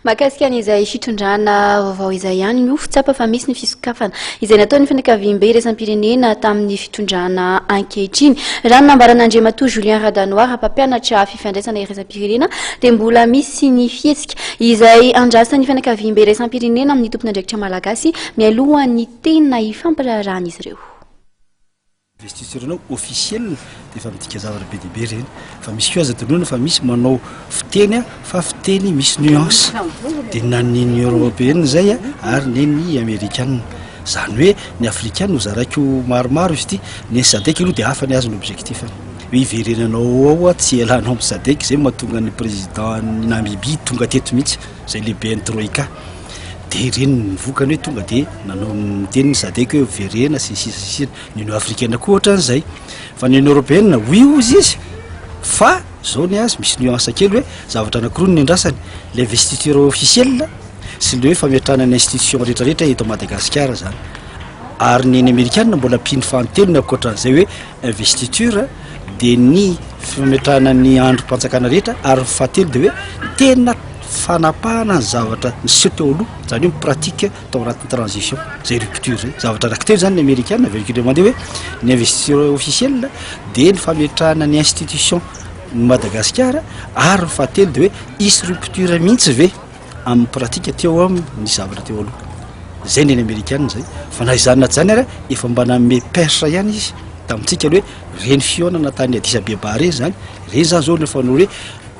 Mahakasika an'izay fitondrana vaovao izay ihany no tsapa fa misy ny fisokafana izay nataon'ny fianakaviambe iraisam-pirenena tamin'ny fitondrana ankehitriny. Raha ny nambaran'Andriamatoa Julien Radanoir, mpampianatra fifandraisana iraisam-pirenena, dia mbola misy ny fihetsika izay andrasan'ny fianakaviambe iraisam-pirenena amin'ny tompon'andraikitra malagasy mialohan'ny tena hifampiraharahan'izy ireo. Investiture-nao officiel dia efa midika zavatra be dia be ireny fa misy koa aza adinoina fa misy manao fiteny fa fiteny misy nuance dia na ny Union Européenne izay ary ny ny Amerikana izany hoe ny Afrikana ho zaraiko maromaro izy ity ny SADC aloha dia hafa ny azy ny objectif hoe hiverenanao ao tsy hialanao amin'ny SADC izay no mahatonga ny président ny Namibie tonga teto mihitsy izay lehiben'ny Troika dia ireny ny vokany hoe tonga dia nanao niteny ny SADC hoe verena sy ny sisa sy ny sisa. Ny Union africaine koa ohatran'izay. Fa ny Union européenne oui hozy izy fa zao ny azy misy nuance kely hoe zavatra anankiroa no nendrasany, l'investiture officielle sy le hoe fametrahana ny institution rehetrarehetra eto Madagasikara zany. Ary ny ny amerikana mbola ampiany fahantelony ankoatran'izay hoe investiture dia ny fametrahana ny andrim-panjakana rehetra ary ny fahatelo dia hoe tena fanapahana ny zavatra niseho teo aloha, zany hoe ny pratique tao anatin'ny transition, zay rupture zay. Zavatra anankitelo zany ny amerikana, averiko indray mandeha hoe ny investiture officielle dia ny fametrahana ny institution ny Madagasikara ary ny fahatelo dia hoe hisy rupture mihitsy ve amin'ny pratique teo amin'ny zavatra teo aloha. Zay ny an'ny amerikana zay. Fa na izany na tsy izany ary efa mba nanome perche ihany izy tamintsika aloha hoe ireny fihaonana tany Addis Abeba ireny zany, ireny zany zao no efa hoe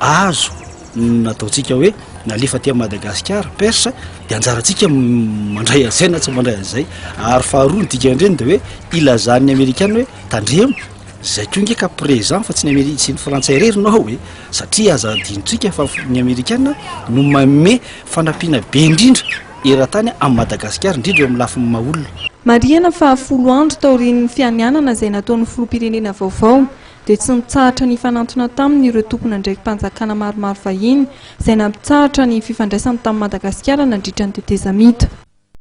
azo nataontsika hoe nalefa aty Madagasikara, perche, dia anjarantsika mandray an'izay na tsy mandray an'izay. Ary faharoa ny dikan'ireny dia hoe ilazan'ny amerikana hoe tandremo, zay koa nge ka présent fa tsy ny ameri-, tsy ny frantsay irery no ao e, satria aza adinontsika fa ny amerikana no manome fanampiana be indrindra eran-tany amin'i Madagasikara, indrindra eo amin'ny lafiny maha olona. Marihana fa 10 andro taorian'ny fianianana izay nataon'ny filoham-pirenena vaovao dia tsy nitsahatra nifanantona taminy ireo tompon'andraiki-panjakana maromaro vahiny izay nampitsahatra ny fifandraisany tamin'i Madagasikara nandritra ny tetezamita.